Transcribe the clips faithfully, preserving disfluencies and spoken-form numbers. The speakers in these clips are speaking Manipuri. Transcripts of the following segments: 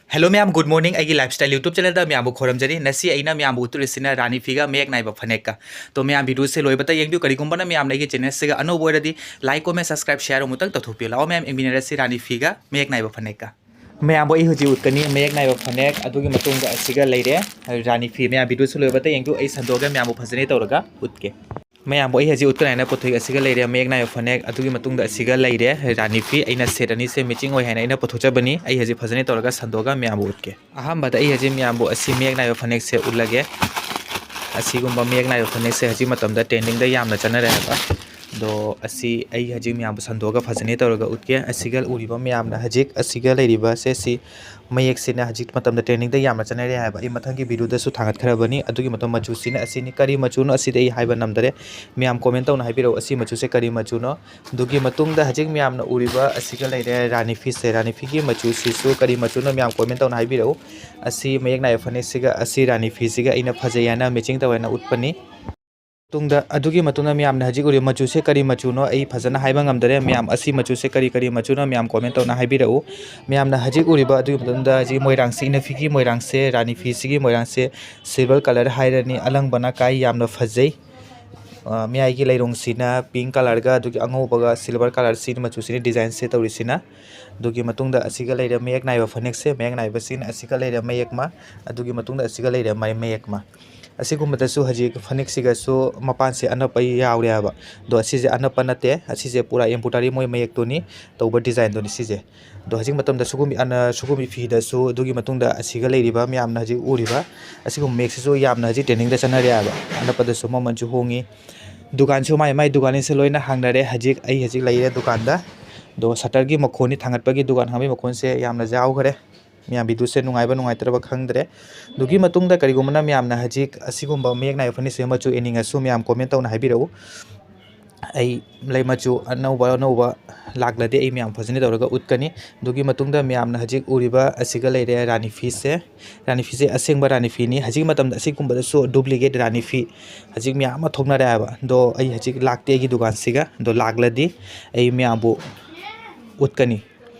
Hello ꯃꯌꯥꯝ, good morning꯫ ꯑꯩꯒꯤ Lifestyle YouTube channelꯗ ꯃꯌꯥꯝꯕꯨ ꯈꯣꯏꯔꯝꯖꯔꯤ꯫ ꯉꯁꯤ ꯑꯩꯅ ꯃꯌꯥꯝꯕꯨ ꯎꯠꯇꯣꯔꯤꯁꯤꯅ ꯔꯥꯅꯤ ꯐꯤꯒ ꯃꯌꯦꯛ ꯅꯥꯏꯕ ꯐꯅꯦꯛꯀ꯫ ꯇꯣ ꯃꯌꯥꯝ videoꯁꯦ ꯂꯣꯏꯕꯇ ꯌꯦꯡꯕꯤꯌꯨ꯫ ꯀꯔꯤꯒꯨꯝꯕꯅ ꯃꯌꯥꯝꯅ ꯑꯩꯒꯤ channelꯁꯤꯒ ꯑꯅꯧꯕ ꯑꯣꯏꯔꯗꯤ like, comment, subscribe, share ꯑꯃꯨꯛꯇꯪ ꯇꯧꯊꯣꯛꯄꯤꯌꯨ꯫ ꯂꯥꯛꯑꯣ ꯃꯌꯥꯝ ꯌꯦꯡꯃꯤꯟꯅꯔꯁꯤ ꯔꯥꯅꯤ ꯐꯤꯒ ꯃꯌꯦꯛ ꯅꯥꯏꯕ ꯐꯅꯦꯛꯀ꯫ ꯃꯌꯥꯝꯕꯨ ꯑꯩ ꯍꯧꯖꯤꯛ ꯎꯠꯀꯅꯤ ꯃꯌꯦꯛ ꯅꯥꯏꯕ ꯐꯅꯦꯛ, ꯑꯗꯨꯒꯤ ꯃꯇꯨꯡꯗ ꯑꯁꯤꯒ ꯂꯩꯔꯦ ꯔꯥꯅꯤ ꯐꯤ꯫ ꯃꯌꯥꯝ videoꯁꯨ ꯂꯣꯏꯕꯇ ꯌꯦꯡꯕꯤꯌꯨ꯫ ꯑꯩ ꯁꯟꯗꯣꯛꯑꯒ ꯃꯌꯥꯝꯕꯨ ꯐꯖꯅ ꯇꯧꯔꯒ ꯎꯠꯀꯦ꯫ ꯃꯌꯥꯝꯕꯨ ꯑꯩ ꯍꯧꯖꯤꯛ ꯎꯠꯀꯅꯤ ꯍꯥꯏꯅ ꯄꯨꯊꯣꯛꯏ꯫ ꯑꯁꯤꯒ ꯂꯩꯔꯦ ꯃꯌꯦꯛ ꯅꯥꯏꯕ ꯐꯅꯦꯛ, ꯑꯗꯨꯒꯤ ꯃꯇꯨꯡꯗ ꯑꯁꯤꯒ ꯂꯩꯔꯦ ꯔꯥꯅꯤ ꯐꯤ꯫ ꯑꯩꯅ set ꯑꯅꯤꯁꯦ matching ꯑꯣꯏ ꯍꯥꯏꯅ ꯑꯩꯅ ꯄꯨꯊꯣꯛꯆꯕꯅꯤ꯫ ꯑꯩ ꯍꯧꯖꯤꯛ ꯐꯖꯅ ꯇꯧꯔꯒ ꯁꯟꯗꯣꯛꯑꯒ ꯃꯌꯥꯝꯕꯨ ꯎꯠꯀꯦ꯫ ꯑꯍꯥꯟꯕꯗ ꯑꯩ ꯍꯧꯖꯤꯛ ꯃꯌꯥꯝꯕꯨ ꯑꯁꯤ ꯃꯌꯦꯛ ꯅꯥꯏꯕ ꯐꯅꯦꯛꯁꯦ ꯎꯠꯂꯒꯦ꯫ ꯑꯁꯤꯒꯨꯝꯕ ꯃꯌꯦꯛ ꯅꯥꯏꯕ ꯐꯅꯦꯛꯁꯦ ꯍꯧꯖꯤꯛ ꯃꯇꯝꯗ trendingꯗ ꯌꯥꯝꯅ ꯆꯠꯅꯔꯦ ꯍꯥꯏꯕ꯫ ꯑꯗꯣ ꯑꯁꯤ ꯑꯩ ꯍꯧꯖꯤꯛ ꯃꯌꯥꯝꯕꯨ ꯁꯟꯗꯣꯛꯑꯒ ꯐꯖꯅ ꯇꯧꯔꯒ ꯎꯠꯀꯦ꯫ ꯑꯁꯤꯒ ꯎꯔꯤꯕ ꯃꯌꯥꯝꯅ ꯍꯧꯖꯤꯛ ꯑꯁꯤꯒ ꯂꯩꯔꯤꯕꯁꯦ ꯁꯤ ꯃꯌꯦꯛꯁꯤꯅ ꯍꯧꯖꯤꯛ ꯃꯇꯝꯗ trendingꯗ ꯌꯥꯝꯅ ꯆꯠꯅꯔꯦ ꯍꯥꯏꯕ ꯑꯩ ꯃꯊꯪꯒꯤ videoꯗꯁꯨ ꯊꯥꯡꯒꯠꯈ꯭ꯔꯕꯅꯤ꯫ ꯑꯗꯨꯒꯤ ꯃꯇꯝ ꯃꯆꯨꯁꯤꯅ ꯑꯁꯤꯅꯤ꯫ ꯀꯔꯤ ꯃꯆꯨꯅꯣ ꯑꯁꯤꯗꯤ ꯑꯩ ꯍꯥꯏꯕ ꯉꯝꯗꯔꯦ꯫ ꯃꯌꯥꯝ comment ꯇꯧꯅ ꯍꯥꯏꯕꯤꯔꯛꯎ ꯑꯁꯤ ꯃꯆꯨꯁꯦ ꯀꯔꯤ ꯃꯆꯨꯅꯣ꯫ ꯑꯗꯨꯒꯤ ꯃꯇꯨꯡꯗ ꯍꯧꯖꯤꯛ ꯃꯌꯥꯝꯅ ꯎꯔꯤꯕ ꯑꯁꯤꯒ ꯂꯩꯔꯦ ꯔꯥꯅꯤ ꯐꯤꯁꯦ꯫ ꯔꯥꯅꯤ ꯐꯤꯒꯤ ꯃꯆꯨꯁꯤꯁꯨ ꯀꯔꯤ ꯃꯆꯨꯅꯣ ꯃꯌꯥꯝ comment ꯇꯧꯅ ꯍꯥꯏꯕꯤꯔꯛꯎ꯫ ꯑꯁꯤ ꯃꯌꯦꯛ ꯅꯥꯏꯕ ꯐꯅꯦꯛꯁꯤꯒ ꯑꯁꯤ ꯔꯥꯅꯤ ꯐꯤꯁꯤꯒ ꯑꯩꯅ ꯐꯖꯩ ꯍꯥꯏꯅ matching ꯇꯧꯋꯦꯅ ꯎꯠꯄꯅꯤ꯫ ꯃꯇꯨꯡꯗ, ꯑꯗꯨꯒꯤ ꯃꯇꯨꯡꯗ ꯃꯌꯥꯝꯅ ꯍꯧꯖꯤꯛ ꯎꯔꯤꯕ ꯃꯆꯨꯁꯦ ꯀꯔꯤ ꯃꯆꯨꯅꯣ ꯑꯩ ꯐꯖꯅ ꯍꯥꯏꯕ ꯉꯝꯗꯔꯦ꯫ ꯃꯌꯥꯝ ꯑꯁꯤ ꯃꯆꯨꯁꯦ ꯀꯔꯤ ꯀꯔꯤ ꯃꯆꯨꯅꯣ ꯃꯌꯥꯝ comment ꯇꯧꯅ ꯍꯥꯏꯕꯤꯔꯛꯎ꯫ ꯃꯌꯥꯝꯅ ꯍꯧꯖꯤꯛ ꯎꯔꯤꯕ ꯑꯗꯨꯒꯤ ꯃꯇꯨꯡꯗ ꯍꯧꯖꯤꯛ ꯃꯣꯏꯔꯥꯡꯁꯤ ꯏꯅꯐꯤꯒꯤ ꯃꯣꯏꯔꯥꯡꯁꯦ, ꯔꯥꯅꯤ ꯐꯤꯁꯤꯒꯤ ꯃꯣꯏꯔꯥꯡꯁꯦ silver colour ꯍꯥꯏꯔꯅꯤ, ꯑꯂꯪꯕꯅ ꯀꯥꯏ, ꯌꯥꯝꯅ ꯐꯖꯩ꯫ ꯑ, ꯃꯌꯥꯏꯒꯤ ꯂꯩꯔꯣꯡꯁꯤꯅ pink colourꯒ ꯑꯗꯨꯒꯤ ꯑꯉꯧꯕꯒ silver colourꯁꯤ ꯃꯆꯨꯁꯤꯅ designꯁꯦ ꯇꯧꯔꯤꯁꯤꯅ꯫ ꯑꯗꯨꯒꯤ ꯃꯇꯨꯡꯗ ꯑꯁꯤꯒ ꯂꯩꯔꯦ ꯃꯌꯦꯛ ꯅꯥꯏꯕ ꯐꯅꯦꯛꯁꯦ꯫ ꯃꯌꯦꯛ ꯅꯥꯏꯕꯁꯤꯅ ꯑꯁꯤꯒ ꯂꯩꯔꯦ ꯃꯌꯦꯛ ꯑꯃ, ꯑꯗꯨꯒꯤ ꯃꯇꯨꯡꯗ ꯑꯁꯤꯒ ꯂꯩꯔꯦ ꯃ-, ꯃꯌꯦꯛ ꯑꯃ꯫ ꯑꯁꯤꯒꯨꯝꯕꯗꯁꯨ ꯍꯧꯖꯤꯛ ꯐꯅꯦꯛꯁꯤꯒꯁꯨ ꯃꯄꯥꯟꯁꯦ ꯑꯅꯞꯄ ꯌꯥꯎꯔꯦ ꯍꯥꯏꯕ꯫ ꯑꯗꯣ ꯑꯁꯤꯁꯦ ꯑꯅꯞꯄ ꯅꯠꯇꯦ, ꯑꯁꯤꯁꯦ ꯄꯨꯔꯥ embroidery ꯃꯣꯏ ꯃꯌꯦꯛꯇꯨꯅꯤ ꯇꯧꯕ designꯗꯨꯅꯤ ꯁꯤꯁꯦ꯫ ꯑꯗꯣ ꯍꯧꯖꯤꯛ ꯃꯇꯝꯗ ꯁꯤꯒꯨꯝꯕꯤ ꯑꯅ-, ꯁꯤꯒꯨꯝꯕꯤ ꯐꯤꯗꯁꯨ ꯑꯗꯨꯒꯤ ꯃꯇꯨꯡꯗ ꯑꯁꯤꯒ ꯂꯩꯔꯤꯕ ꯃꯌꯥꯝꯅ ꯍꯧꯖꯤꯛ ꯎꯔꯤꯕ ꯑꯁꯤꯒꯨꯝꯕ ꯃꯌꯦꯛꯁꯤꯁꯨ ꯌꯥꯝꯅ ꯍꯧꯖꯤꯛ trendingꯗ ꯆꯠꯅꯔꯦ ꯍꯥꯏꯕ꯫ ꯑꯅꯞꯄꯗꯁꯨ ꯃꯃꯜꯁꯨ ꯍꯣꯡꯉꯤ꯫ ꯗꯨꯀꯥꯟꯁꯨ ꯃꯥꯏ ꯃꯥꯏ ꯗꯨꯀꯥꯟꯁꯦ ꯂꯣꯏꯅ ꯍꯥꯡꯅꯔꯦ꯫ ꯍꯧꯖꯤꯛ ꯑꯩ ꯍꯧꯖꯤꯛ ꯂꯩꯔꯦ ꯗꯨꯀꯥꯟꯗ꯫ ꯑꯗꯣ shutterꯒꯤ ꯃꯈꯣꯟꯅꯤ ꯊꯥꯡꯒꯠꯄꯒꯤ ꯗꯨꯀꯥꯟ ꯍꯥꯡꯕꯒꯤ ꯃꯈꯣꯟꯁꯦ ꯌꯥꯝꯅ ꯌꯥꯎꯈ꯭ꯔꯦ꯫ ꯃꯌꯥꯝ videoꯁꯦ ꯅꯨꯡꯉꯥꯏꯕ ꯅꯨꯡꯉꯥꯏꯇ꯭ꯔꯕ ꯈꯪꯗ꯭ꯔꯦ꯫ ꯑꯗꯨꯒꯤ ꯃꯇꯨꯡꯗ ꯀꯔꯤꯒꯨꯝꯕꯅ ꯃꯌꯥꯝꯅ ꯍꯧꯖꯤꯛ ꯑꯁꯤꯒꯨꯝꯕ ꯃꯌꯦꯛ ꯅꯥꯏꯕ ꯐꯅꯦꯛꯁꯦ ꯃꯆꯨ ꯌꯦꯡꯅꯤꯡꯉꯁꯨ ꯃꯌꯥꯝ comment ꯇꯧꯅ ꯍꯥꯏꯕꯤꯔꯛꯎ꯫ ꯑꯩ ꯂꯩ ꯃꯆꯨ ꯑꯅꯧꯕ ꯑꯅꯧꯕ ꯂꯥꯛꯂꯗꯤ ꯑꯩ ꯃꯌꯥꯝ ꯐꯖꯅ ꯇꯧꯔꯒ ꯎꯠꯀꯅꯤ꯫ ꯑꯗꯨꯒꯤ ꯃꯇꯨꯡꯗ ꯃꯌꯥꯝꯅ ꯍꯧꯖꯤꯛ ꯎꯔꯤꯕ ꯑꯁꯤꯒ ꯂꯩꯔꯦ ꯔꯥꯅꯤ ꯐꯤꯁꯦ꯫ ꯔꯥꯅꯤ ꯐꯤꯁꯦ ꯑꯁꯦꯡꯕ ꯔꯥꯅꯤ ꯐꯤꯅꯤ꯫ ꯍꯧꯖꯤꯛ ꯃꯇꯝꯗ ꯑꯁꯤꯒꯨꯝꯕꯗꯁꯨ duplicate ꯔꯥꯅꯤ ꯐꯤ ꯍꯧꯖꯤꯛ ꯃꯌꯥꯝ ꯑꯃ ꯊꯣꯛꯅꯔꯦ ꯍꯥꯏꯕ꯫ ꯑꯗꯣ ꯑꯩ ꯍꯧꯖꯤꯛ ꯂꯥꯛꯇꯦ ꯑꯩꯒꯤ ꯗꯨꯀꯥꯟꯁꯤꯒ꯫ ꯑꯗꯣ ꯂꯥꯛꯂꯗꯤ ꯑꯩ ꯃꯌꯥꯝꯕꯨ ꯎꯠꯀꯅꯤ꯫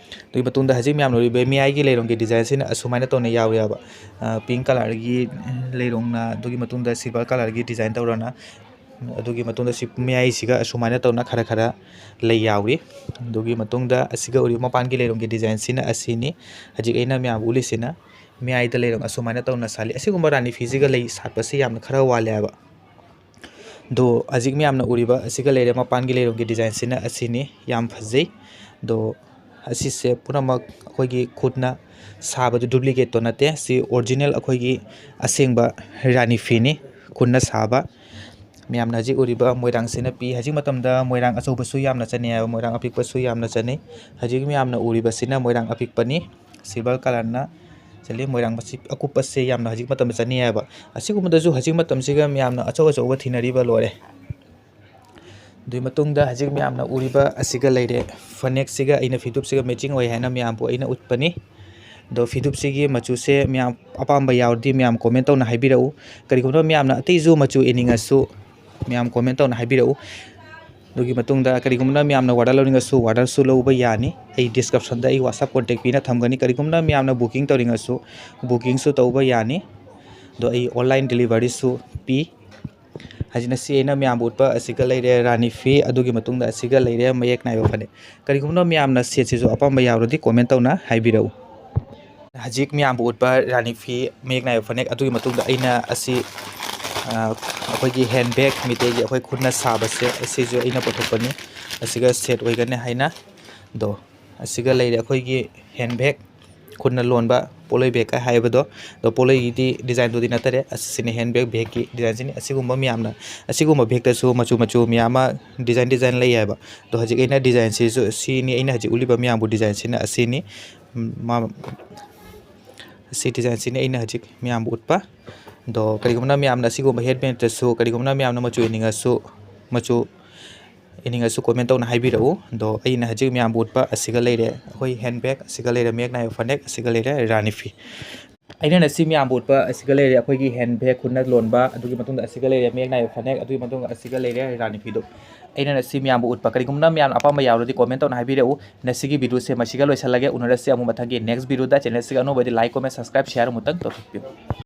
ꯑꯗꯨꯒꯤ ꯃꯇꯨꯡꯗ ꯍꯧꯖꯤꯛ ꯃꯌꯥꯝꯅ ꯎꯔꯤꯕ ꯃꯌꯥꯏꯒꯤ ꯂꯩꯔꯣꯡꯒꯤ design ꯁꯤꯅ ꯑꯁꯨꯃꯥꯏꯅ ꯇꯧꯅ ꯌꯥꯎꯔꯦꯕ꯫ ꯑ, pink colour ꯒꯤ ꯂꯩꯔꯣꯡꯅ, ꯑꯗꯨꯒꯤ ꯃꯇꯨꯡꯗ silver colour ꯒꯤ design ꯇꯧꯔꯅ, ꯑꯗꯨꯒꯤ ꯃꯇꯨꯡꯗ ꯁꯤ ꯃꯌꯥꯏꯁꯤꯒ ꯑꯁꯨꯃꯥꯏꯅ ꯇꯧꯅ ꯈꯔ ꯈꯔ ꯂꯩ ꯌꯥꯎꯔꯤ꯫ ꯑꯗꯨꯒꯤ ꯃꯇꯨꯡꯗ ꯑꯁꯤꯒ ꯎꯔꯤꯕ ꯃꯄꯥꯟꯒꯤ ꯂꯩꯔꯣꯡꯒꯤ design ꯁꯤꯅ ꯑꯁꯤꯅꯤ꯫ ꯍꯧꯖꯤꯛ ꯑꯩꯅ ꯃꯌꯥꯝ ꯎꯠꯂꯤꯁꯤꯅ ꯃꯌꯥꯏꯗ ꯂꯩꯔꯣꯡ ꯑꯁꯨꯃꯥꯏꯅ ꯇꯧꯅ ꯁꯥꯠꯂꯤ꯫ ꯑꯁꯤꯒꯨꯝꯕ ꯔꯥꯅꯤ ꯐꯤꯁꯤꯒ ꯂꯩ ꯁꯥꯠꯄꯁꯤ ꯌꯥꯝꯅ ꯈꯔ ꯋꯥꯠꯂꯦ ꯍꯥꯏꯕ꯫ ꯑꯗꯣ ꯍꯧꯖꯤꯛ ꯃꯌꯥꯝꯅ ꯎꯔꯤꯕ ꯑꯁꯤꯒ ꯂꯩꯔꯦ, ꯃꯄꯥꯟꯒꯤ ꯂꯩꯔꯣꯡꯒꯤ design ꯁꯤꯅ ꯑꯁꯤꯅꯤ, ꯌꯥꯝ ꯐꯖꯩ꯫ ꯑꯗꯣ ꯑꯁꯤꯁꯦ ꯄꯨꯝꯅꯃꯛ ꯑꯩꯈꯣꯏꯒꯤ ꯈꯨꯠꯅ ꯁꯥꯕꯗꯨ, duplicate ꯇꯣ ꯅꯠꯇꯦ, ꯁꯤ original ꯑꯩꯈꯣꯏꯒꯤ ꯑꯁꯦꯡꯕ ꯔꯥꯅꯤ ꯐꯤꯅꯤ, ꯈꯨꯠꯅ ꯁꯥꯕ꯫ ꯃꯌꯥꯝꯅ ꯍꯧꯖꯤꯛ ꯎꯔꯤꯕ ꯃꯣꯏꯔꯥꯡꯁꯤꯅ ꯄꯤ꯫ ꯍꯧꯖꯤꯛ ꯃꯇꯝꯗ ꯃꯣꯏꯔꯥꯡ ꯑꯆꯧꯕꯁꯨ ꯌꯥꯝꯅ ꯆꯠꯅꯩ ꯍꯥꯏꯕ, ꯃꯣꯏꯔꯥꯡ ꯑꯄꯤꯛꯄꯁꯨ ꯌꯥꯝꯅ ꯆꯠꯅꯩ꯫ ꯍꯧꯖꯤꯛ ꯃꯌꯥꯝꯅ ꯎꯔꯤꯕꯁꯤꯅ ꯃꯣꯏꯔꯥꯡ ꯑꯄꯤꯛꯄꯅꯤ, silver colour ꯅ ꯆꯠꯂꯤ꯫ ꯃꯣꯏꯔꯥꯡ ꯃꯁꯤ ꯑꯀꯨꯞꯄꯁꯦ ꯌꯥꯝꯅ ꯍꯧꯖꯤꯛ ꯃꯇꯝꯗ ꯆꯠꯅꯩ ꯍꯥꯏꯕ꯫ ꯑꯁꯤꯒꯨꯝꯕꯗꯁꯨ ꯍꯧꯖꯤꯛ ꯃꯇꯝꯁꯤꯒ ꯃꯌꯥꯝꯅ ꯑꯆꯧ ꯑꯆꯧꯕ ꯊꯤꯅꯔꯤꯕ ꯂꯣꯏꯔꯦ꯫ ꯑꯗꯨꯒꯤ ꯃꯇꯨꯡꯗ ꯍꯧꯖꯤꯛ ꯃꯌꯥꯝꯅ ꯎꯔꯤꯕ ꯑꯁꯤꯒ ꯂꯩꯔꯦ, ꯐꯅꯦꯛꯁꯤꯒ ꯑꯩꯅ ꯐꯤꯗꯨꯞꯁꯤꯒ matching ꯑꯣꯏ ꯍꯥꯏꯅ ꯃꯌꯥꯝꯕꯨ ꯑꯩꯅ ꯎꯠꯄꯅꯤ꯫ ꯑꯗꯣ ꯐꯤꯗꯨꯞꯁꯤꯒꯤ ꯃꯆꯨꯁꯦ ꯃꯌꯥꯝ ꯑꯄꯥꯝꯕ ꯌꯥꯎꯔꯗꯤ ꯃꯌꯥꯝ comment ꯇꯧꯅ ꯍꯥꯏꯕꯤꯔꯛꯎ꯫ ꯀꯔꯤꯒꯨꯝꯕ ꯃꯌꯥꯝꯅ ꯑꯇꯩꯁꯨ ꯃꯆꯨ ꯏꯅꯤꯡꯉꯁꯨ ꯃꯌꯥꯝ comment ꯇꯧꯅ ꯍꯥꯏꯕꯤꯔꯛꯎ꯫ ꯑꯗꯨꯒꯤ ꯃꯇꯨꯡꯗ ꯀꯔꯤꯒꯨꯝꯕ ꯃꯌꯥꯝꯅ order ꯂꯧꯅꯤꯡꯉꯁꯨ order ꯁꯨ ꯂꯧꯕ ꯌꯥꯅꯤ꯫ ꯑꯩ description ꯗ ꯑꯩ WhatsApp contact ꯄꯤꯅ ꯊꯝꯒꯅꯤ꯫ ꯀꯔꯤꯒꯨꯝꯕ ꯃꯌꯥꯝꯅ booking ꯇꯧꯅꯤꯡꯉꯁꯨ booking ꯁꯨ ꯇꯧꯕ ꯌꯥꯅꯤ꯫ ꯑꯗꯣ ꯑꯩ online delivery ꯁꯨ ꯄꯤ꯫ ꯍꯧꯖꯤꯛꯅ ꯁꯤ ꯑꯩꯅ ꯃꯌꯥꯝꯕꯨ ꯎꯠꯄ ꯑꯁꯤꯒ ꯂꯩꯔꯦ ꯔꯥꯅꯤ ꯐꯤ, ꯑꯗꯨꯒꯤ ꯃꯇꯨꯡꯗ ꯑꯁꯤꯒ ꯂꯩꯔꯦ ꯃꯌꯦꯛ ꯅꯥꯏꯕ ꯐꯅꯦꯛ꯫ ꯀꯔꯤꯒꯨꯝꯕ ꯃꯌꯥꯝꯅ set ꯁꯤꯁꯨ ꯑꯄꯥꯝꯕ ꯌꯥꯎꯔꯗꯤ comment ꯇꯧꯅ ꯍꯥꯏꯕꯤꯔꯛꯎ꯫ ꯍꯧꯖꯤꯛ ꯃꯌꯥꯝꯕꯨ ꯎꯠꯄ ꯔꯥꯅꯤ ꯐꯤ ꯃꯌꯦꯛ ꯅꯥꯏꯕ ꯐꯅꯦꯛ, ꯑꯗꯨꯒꯤ ꯃꯇꯨꯡꯗ ꯑꯩꯅ ꯑꯁꯤ, ꯑ, ꯑꯩꯈꯣꯏꯒꯤ handbag, ꯃꯤꯇꯩꯒꯤ ꯑꯩꯈꯣꯏ ꯈꯨꯠꯅ ꯁꯥꯕꯁꯦ, ꯑꯁꯤꯁꯨ ꯑꯩꯅ ꯄꯨꯊꯣꯛꯄꯅꯤ꯫ ꯑꯁꯤꯒ set ꯑꯣꯏꯒꯅꯤ ꯍꯥꯏꯅ꯫ ꯑꯗꯣ ꯑꯁꯤꯒ ꯂꯩꯔꯦ ꯑꯩꯈꯣꯏꯒꯤ handbag, ꯈꯨꯠꯅ ꯂꯣꯟꯕ ꯄꯣꯠꯂꯣꯏ bag ꯀ ꯍꯥꯏꯕꯗꯣ꯫ ꯑꯗꯣ ꯄꯣꯠꯂꯣꯏꯒꯤꯗꯤ design ꯗꯨꯗꯤ ꯅꯠꯇꯔꯦ, ꯑꯁꯤꯅ handbag, bag ꯀꯤ design ꯁꯤꯅꯤ꯫ ꯑꯁꯤꯒꯨꯝꯕ ꯃꯌꯥꯝꯅ, ꯑꯁꯤꯒꯨꯝꯕ bag ꯇꯁꯨ ꯃꯆꯨ ꯃꯆꯨ ꯃꯌꯥꯝ ꯑꯃ, design design ꯂꯩ ꯍꯥꯏꯕ꯫ ꯑꯗꯣ ꯍꯧꯖꯤꯛ ꯑꯩꯅ design ꯁꯤꯁꯨ ꯁꯤꯅꯤ, ꯑꯩꯅ ꯍꯧꯖꯤꯛ ꯎꯠꯂꯤꯕ ꯃꯌꯥꯝꯕꯨ design ꯁꯤꯅ ꯑꯁꯤꯅꯤ꯫ ꯃꯥ-, ꯁꯤ design ꯁꯤꯅꯤ ꯑꯩꯅ ꯍꯧꯖꯤꯛ ꯃꯌꯥꯝꯕꯨ ꯎꯠꯄ꯫ ꯑꯗꯣ ꯀꯔꯤꯒꯨꯝꯕꯅ ꯃꯌꯥꯝꯅ ꯑꯁꯤꯒꯨꯝꯕ handbag ꯇꯁꯨ ꯀꯔꯤꯒꯨꯝꯕꯅ ꯃꯌꯥꯝꯅ ꯃꯆꯨ ꯏꯅꯤꯡꯉꯁꯨ, ꯃꯆꯨ ꯏꯅꯤꯡꯉꯁꯨ comment ꯇꯧꯅ ꯍꯥꯏꯕꯤꯔꯛꯎ꯫ ꯑꯗꯣ ꯑꯩꯅ ꯍꯧꯖꯤꯛ ꯃꯌꯥꯝꯕꯨ ꯎꯠꯄ ꯑꯁꯤꯒ ꯂꯩꯔꯦ ꯑꯩꯈꯣꯏ handbag, ꯑꯁꯤꯒ ꯂꯩꯔꯦ ꯃꯌꯦꯛ ꯅꯥꯏꯕ ꯐꯅꯦꯛ, ꯑꯁꯤꯒ ꯂꯩꯔꯦ ꯔꯥꯅꯤ ꯐꯤ꯫ ꯑꯩꯅ ꯉꯁꯤ ꯃꯌꯥꯝꯕꯨ ꯎꯠꯄ ꯑꯁꯤꯒ ꯂꯩꯔꯦ ꯑꯩꯈꯣꯏꯒꯤ ꯍꯦꯟ ꯕꯦꯒ, ꯈꯨꯠꯅ ꯂꯣꯟꯕ, ꯑꯗꯨꯒꯤ ꯃꯇꯨꯡꯗ ꯑꯁꯤꯒ ꯂꯩꯔꯦ ꯃꯌꯦꯛ ꯅꯥꯏꯕ ꯐꯅꯦꯛ, ꯑꯗꯨꯒꯤ ꯃꯇꯨꯡꯗ ꯑꯁꯤꯒ ꯂꯩꯔꯦ ꯔꯥꯅꯤ ꯐꯤꯗꯨ꯫ ꯑꯩꯅ ꯉꯁꯤ ꯃꯌꯥꯝꯕꯨ ꯎꯠꯄ, ꯀꯔꯤꯒꯨꯝꯕ ꯃꯌꯥꯝ ꯑꯄꯥꯝꯕ ꯌꯥꯎꯔꯗꯤ comment ꯇꯧꯅ ꯍꯥꯏꯕꯤꯔꯛꯎ꯫ ꯉꯁꯤꯒꯤ video ꯁꯦ ꯃꯁꯤꯒ ꯂꯣꯏꯁꯤꯜꯂꯒꯦ꯫ ꯎꯅꯔꯁꯤ ꯑꯃꯨꯛ ꯃꯊꯪꯒꯤ next video ꯗ꯫ Channel ꯁꯤꯒ ꯑꯅꯧꯕꯗꯤ like, comment, subscribe, share ꯑꯃꯨꯛꯇꯪ ꯇꯧꯊꯣꯛꯄꯤꯌꯨ꯫